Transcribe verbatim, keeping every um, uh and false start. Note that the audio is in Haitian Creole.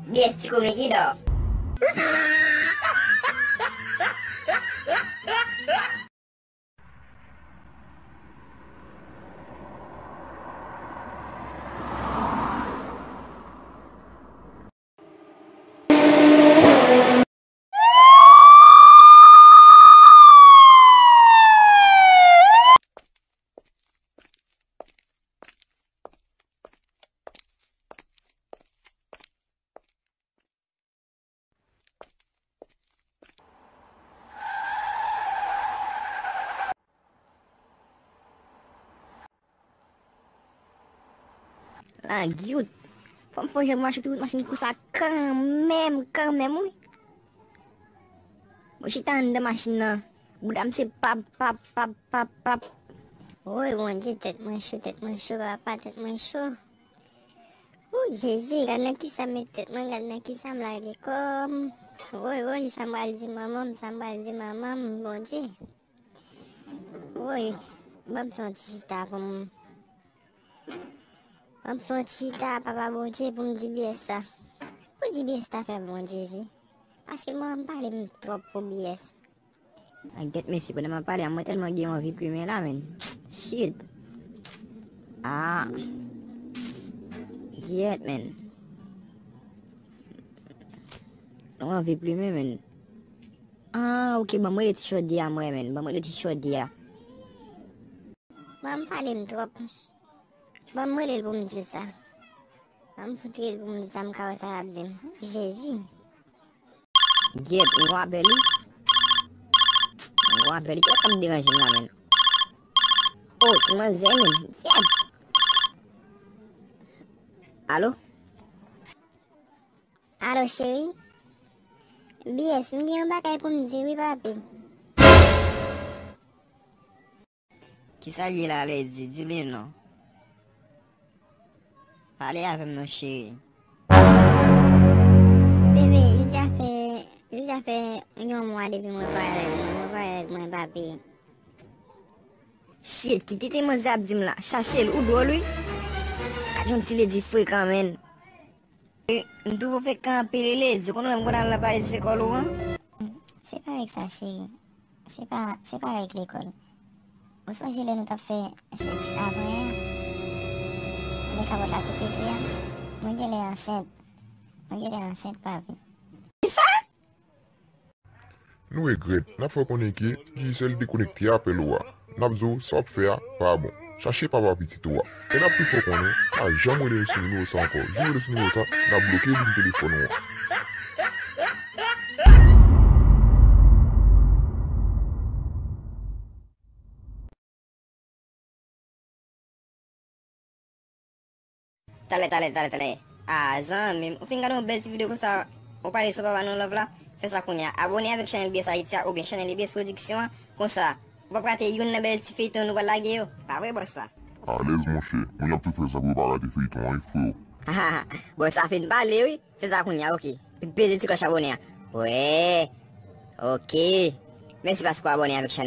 B S Ti Komik Idò. Langyot. Fò m fè yon jan pou mache tout machin konsa kanmenm, kanmenm, wi. Mwen chita anndan machin nan. Bouda m se pap, pap, pap, pap, pap. Woy, Bondye, tèt mwen cho, tèt mwen cho, papa, tèt mwen cho. Ou, Jezi, gad nan kisa m met tèt mwen, gad nan kisa m lage kò m. Woy, woy, sa m pral di manman m, sa m pral di manman m, Bondye. Woy, ban m fè yon ti chita pou m, ban m fè yon ti chita, papa Bondye, pou m di B S sa. Pou di B S ta fè bon, Jezi. Paske mwen, m pale m twòp pou B S. A, gyèt mesye, pandan m ap pale a, mwen tèlman gen anvi plimen la, men. Shit. Ah. Gyèt, men. Mwen anvi plimen, men. Ah, ok, ban m rele ti chòdyè a, mwen, men. Ban m rele ti chòdyè a. Ban m pale m twòp. Ban m rele l pou m di l sa. Ban m fout rele l pou m di l sa, m ka wè sa l ap di m. Jezi. Gyèt, m gon apèl wi. M gon apèl wi. Kiyès k ap deranje m la, men? Oh, ti manzè, men. Gyèt. Alo? Alo, cheri? B S, m gen yon bagay pou m di wi, papi. Kisa l ye la, Lady? Di m li non. Pale avè m non, cheri. Bebe, jodi a fè, jodi a fè yon mwa depi mwen pale avèk mwen, mwen pale avèk mwen, papi. Shit, ki tete manzè ap di m la? Chache l, ou dwòl wi. Gad yon ti Lady frekan, men. E, m twouve w frekan anpil wi, Lady. Ou konn wè m konn al nan pale lekòl ou an? Se pa règ sa, cheri. Se pa, se pa règ lekòl. Ou sonje lè nou t ap fè sèks avan yè a? Lè kapòt la te pete a? Mwen genlè ansent. Mwen genlè ansent, papi. Kisa? Nou regrèt, n ap fè w konnen ke Digicel dekonekte apèl ou a. N ap di w sa w ap fè a pa bon. Chache papa pitit ou a. E n ap tou fè w konnen, pa janm rele nou sou nimewo sa ankò. Jou w rele sou nimewo sa, n ap bloke liy telefòn ou an. Talè, talè, talè, talè. Ah, zanmi m, ou fin gade yon bèl ti videyo konsa, ou pale sou papa nou love la? Fè sa kounye a. Abòne avèk chanèl B S Ayiti a oubyen chanèl B S Production an. Konsa, ou p ap rate youn nan bèl ti feyton nou pral lage yo. Pa vre, bòs sa? Alèz, monchè. Moun y ap tou fè sa pou yo pa rate feyton an, wi, freo. Bòs sa fin pale, wi. Fè sa kounye a, ok. Peze ti klòch abòne a. Wè. Ok. Mèsi paske w abòne avèk chanèl.